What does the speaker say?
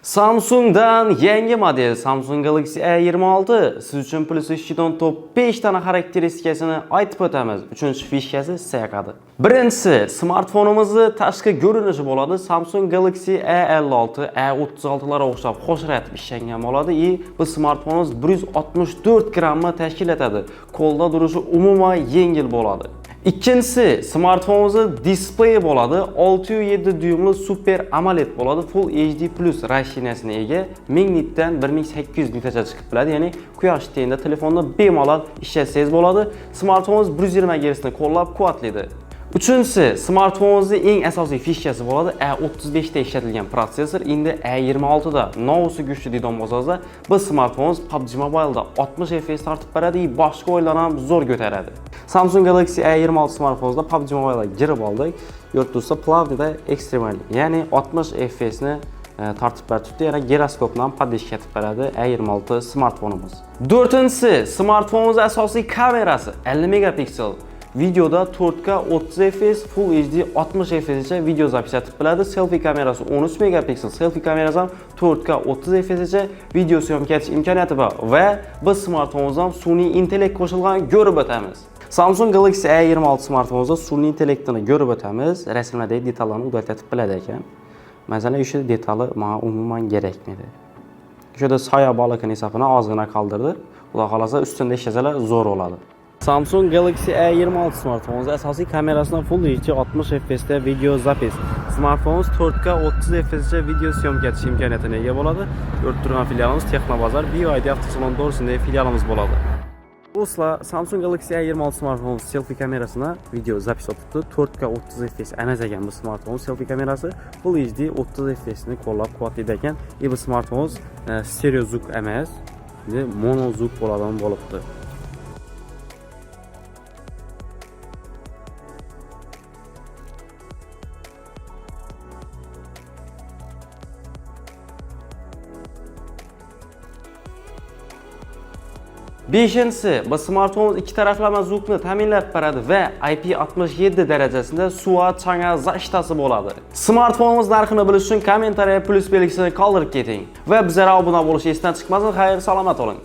Samsungdan yangi model Samsung Galaxy A26 siz uchun Plus 3 top 5 tane xarakteristikasini aytib o'tamiz. Uchinchi фишка si sizga yoqadi. Birinchisi, smartfonimizni tashqi ko'rinishi bo'ladi. Samsung Galaxy A56, A36larga o'xshab qo'shiratib ishlangan bo'ladi. И bu smartfonimiz 164 grammni tashkil etadi. Qo'lda turishi umuman yengil bo'ladi. Ikkinchisi, smartfonimizni displeyi bo'ladi. 6.7 dyumli Super AMOLED bo'ladi. Full HD Plus разрешение sine ega. 1000 nitdan 1800 nitgacha chiqib biladi. Ya'ni quyosh tengda telefonni bemalol ishlatsangiz bo'ladi. Smartfonimiz 120 Hz ni qo'llab-quvvatlaydi. Uchinchisi, smartfonimizning eng asosiy фишка si bo'ladi. A35 da ishlatilgan protsessor endi A26 da novusi kuchli deydigan bo'lsa, bu smartfonimiz PUBG Mobile'da 60 FPS tortib beradi, boshqa o'yinlarni ham zo'r ko'taradi. Samsung Galaxy A26 smartfonimizda PUBG Mobile'ga girib oldik. Ko'rib tursa, плавный da ekstremal, ya'ni 60 FPS ni tortib berib turibdi. Yana giroskopni ham поддержка etib beradi A26 smartfonimiz. To'rtinchisi, smartfonimiz asosiy kamerasi 50 megapiksel. Videoda 4K 30 FPS, Full HD 60 FPS gacha video запись etib biladi. Selfie kamerasi 13 megapiksel, selfie kamerasi ham 4K 30 FPS gacha video съёмка etish imkoniyati bor va biz smartfonimizda ham sun'iy intellekt qo'shilgan ko'rib o'tamiz. Samsung Galaxy A26 smartfonimizda sun'iy intellektini ko'rib o'tamiz. Rasmlardagi detallarni удалить etib biladi ekan. Masalan, o'sha detali menga umuman kerakmidi. O'shada soya balikini hisobini ozgina qoldirdi. Xudo xohlasa ustida ishlasalar zo'r bo'ladi. Samsung Galaxy A26 smartfonimiz asosiy kamerasidan Full HD 60 FPS da video запись. Smartfonimiz 4K 30 FPS gacha video съёмка etish imkoniyatiga ega bo'ladi. Ko'rib turgan filialimiz Texnobozor BYD avtosalon to'g'risidagi filialimiz bo'ladi. Do'stlar, Samsung Galaxy A26 smartfonimiz selfie kamerasina video запись otibdi. 4K 30 FPS emas ekan bu smartfon selfie kamerasi Full HD 30 FPS ni qo'llab-quvvatlaydi ekan. И bu smartfonimiz stereo звук emas, mono звук bo'ladigan bo'libdi. Beshinchisi, bu smartfon ikki taraflama звук ni ta'minlab beradi va IP67 darajasida suv changa защита si bo'ladi. Smartfonimiz narxini bilish uchun kommentariya plyus belgisini qoldirib keting va bizlarga obuna bo'lish esdan chiqmasin. Xayr, salomat bo'ling.